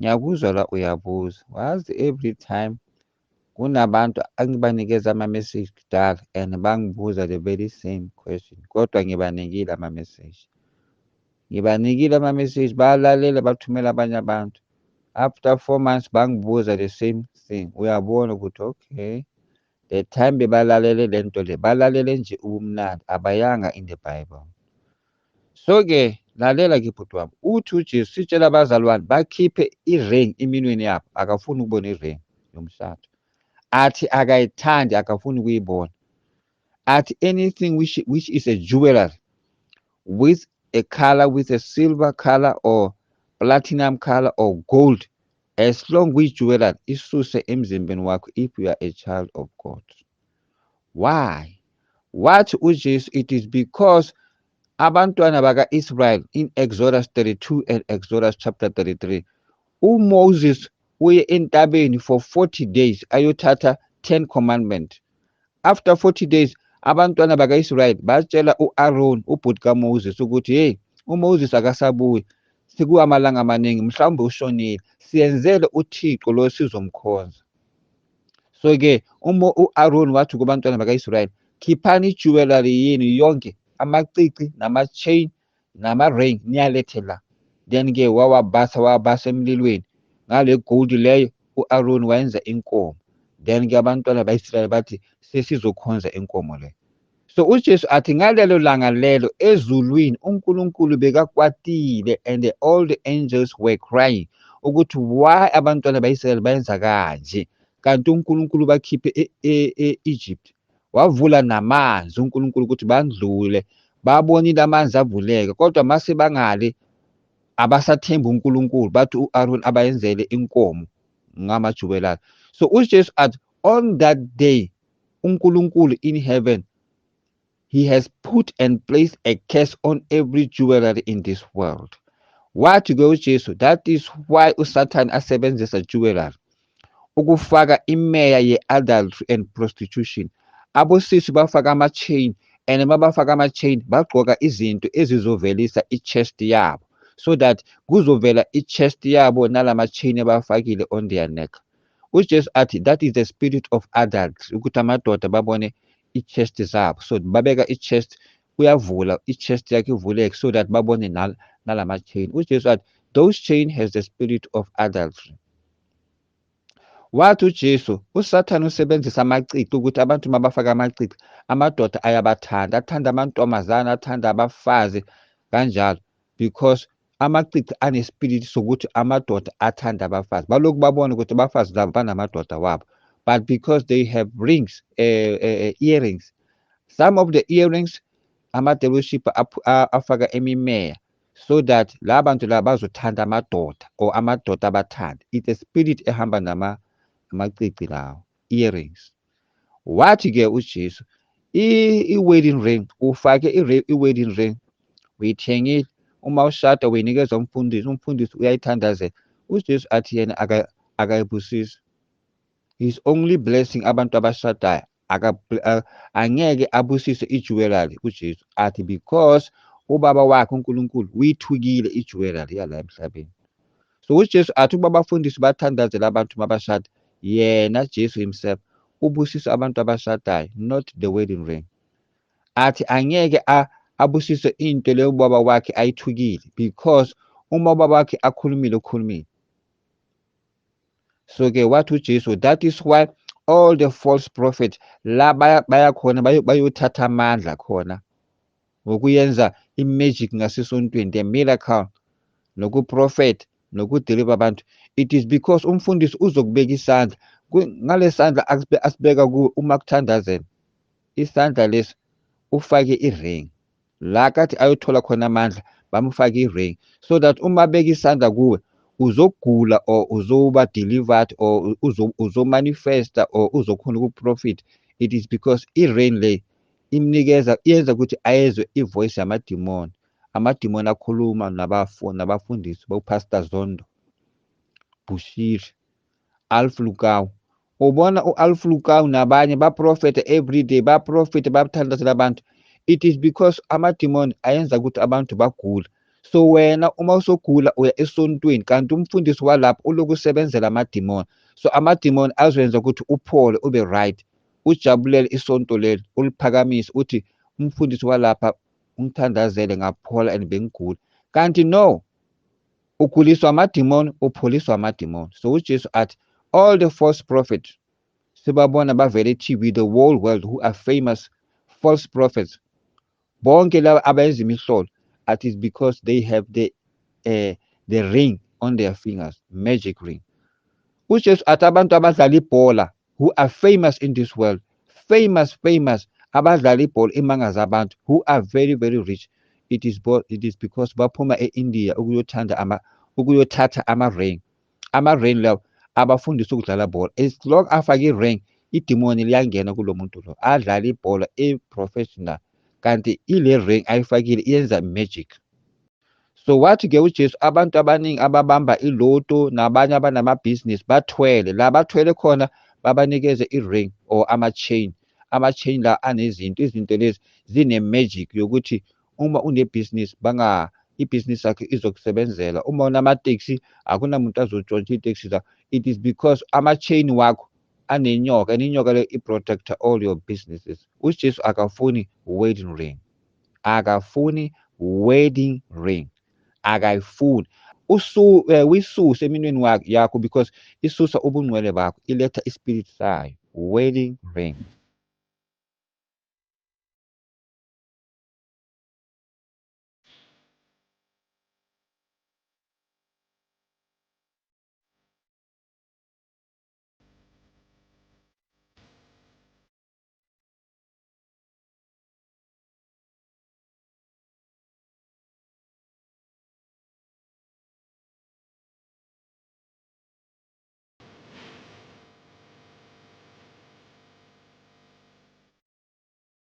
Ngiyakuzwa la uyabuza. Wazi, every time kunabantu angibanikeza ama-message kudala and bangibuza the very same question, kodwa ngibanikile ama-message. Ngibanikile ama-message, bayalalela, bathumela abanye abantu. After 4 months bangibuza the same thing. Uyabona ukuthi okay, the time bebalalele le nto le, balalele nje ubumnandi, abayanga in the Bible. So-ke lalela-ke bhuti wami, uthi uJesu sitshela abazalwane bakhiphe i-ring eminweni yabo, akafuni ukubona i-ring yomshado. Athi akayithandi, akafuni ukuyibona. Athi anything which is a jewelry with a color, with a silver color or platinum color or gold, as long kuyi-jewelry, isuse emzimbeni wakho if you are a child of God. Why? Wathi uJesu it is because abantwana baka-Israel in Exodus 32 and Exodus chapter 33, uMoses uye entabeni for 40 days ayothatha 10 commandment. After 40 days abantwana baka-Israel batshela u-Aaron, ubhuti kaMoses, ukuthi hey, uMoses akasabuyi, sekuwamalanga amaningi, mhlawumbe ushonile, siyenzele uThixo lo sizomkhonza. So-ke uma u-Aaron wathi kubantwana baka-Israel, khiphani i-jewelry yenu yonke, amacici nama-chain nama-ring, niyalethe la. Then-ke wawabasa, wawabasa emlilweni ngale gold leyo. U-Aaron wayenza inkomo. Then-ke abantwana ba-Israyeli bathi sesizokhonza inkomo leyo. So uJesu athi ngalelo langa lelo ezulwini uNkulunkulu bekakwatile and all the angels were crying ukuthi why abantwana ba-Israyeli bayenza kanje, kanti uNkulunkulu bakhiphe e-Egypt, wavula namanzi uNkulunkulu ukuthi bandlule, babonile amanzi avuleka, kodwa mase bangale abasathemba uNkulunkulu, bathi u-Aaron abayenzele inkomo ngama-jewelry. So uJesu athi on that day uNkulunkulu in heaven, he has put and placed a curse on every jewelry in this world. Wathi ke uJesu that is why uSathane asebenzisa jewelry ukufaka imeya ye-adultery and prostitution. Abosisi bafaka ama-chain, and mabafaka ama-chain bagqoka izinto ezizovelisa i-chest yabo, so that kuzovela i-chest yabo nalama-chain abafakile on their neck. UJesu athi that is the spirit of adultery, ukuthi amadoda babone i-chest zabo, so babeka i-chest, uyavula i-chest yakhe ivuleke so that babone nalama-chain. UJesu athi those chain has the spirit of adultery. Wathi uJesu uSathane usebenzisa amacici ukuthi abantu mabafaka amacici, amadoda ayabathanda, athanda amantombazana, athanda abafazi kanjalo, because amacici ane-spirit sokuthi amadoda athanda abafazi. Balokhu babona ukuthi abafazi labo banamadoda wabo, but because they have rings, earrings, some of the earrings ama-devilship afaka imimeya so that la bantu la bazothanda amadoda or amadoda abathanda. It's a spirit ehamba nama amacici lawo, earrings. Wathi-ke uJesu i-wedding ring, ufake i-wedding ring, uyithengile, uma ushada uyinikeza umfundisi, umfundisi uyayithandazela. UJesu athi yena akayibusisi. He's only blessing abantu abashadayo, angeke abusise i-jewelry. UJesu athi because ubaba wakhe uNkulunkulu uyithukile i-jewelry yala emhlabeni. So uJesu athi ukuba abafundisi bathandazela abantu mabashada, yena Jesu himself ubusisa abantu abashadayo, not the wedding ring. Athi angeke abusise into leyo ubaba wakhe ayithukile, because uma ubaba wakhe akhulumile, ukhulumile. So-ke wathi uJesu that is why all the false prophets la bayakhona bayothatha amandla khona ngokuyenza i-magic ngasesontweni, the miracle, nokuprofetha, nokudeliver abantu. It is because umfundisi uzokubeka isandla, ngale sandla asibeka kuwe uma kuthandazela, isandla lesi ufake i-ring la kathi ayothola khona amandla, bamfake i-ring so that uma beka isandla kuwe uzogula or uzoba delivered or uzomanifesta or uzokhona ukuprofit. It is because i-ring le imnikeza, iyenza ukuthi ayezwe i-voice yamadimoni, amadimoni akhuluma nabafundisi bo-Pastor Zondo, Bushiri, Alph Lukau. Ubona u-Alph Lukau nabanye baprofetha everyday, baprofetha, bathandazela abantu. It is because amadimoni ayenza ukuthi abantu bagule. So wena uma usogula uya esontweni, kanti umfundisi walapho uloku usebenzela amadimoni. So amadimoni azoyenza ukuthi uphole, ube right, ujabulele isonto leli, uliphakamise, uthi umfundisi walapha ungithandazele ngaphola and bengigula. Kanti no, uguliswa amadimoni, upholiswa amadimoni. So uJesu athi all the false prophets sibabona bavele e-TV, the whole world, who are famous false prophets, bonke laba abayenza imihlolo, it is because they have the ring on their fingers, magic ring. UJesu athi abantu abadlala ibhola who are famous in this world, famous, famous, abadlala ibhola imanga zabantu, who are very, very rich, it is because baphuma e-India ukuyothanda ama ukuyothatha ama-ring. Ama-ring lawo abafundisa ukudlala bhola. As long afake i-ring, idimoni liyangena kulo muntu lo, adlala ibhola e-professional, kanti ile ring ayifakile iyenza magic. So wathi-ke uJesu abantu abaningi ababamba iloto nabanye abanamabhizinisi bathwele la bathwele khona, babanikeze i-ring or ama-chain. Ama-chain la anezinto, izinto lezi zine-magic yokuthi uma unebhizinisi banga ibhizinisi yakho izokusebenzela. Uma unamateksi, akunamuntu azotshontsha iy'teksi zakho. It is because ama-chain wakho anenyoka, and inyoka leyo i-protect-a all your businesses. UJesu akafuni wedding ring, akafuni wedding ring, akayifuni. Uyisuse eminweni yakho because isusa ubungcwele bakho, iletha ispirit sayo, wedding ring.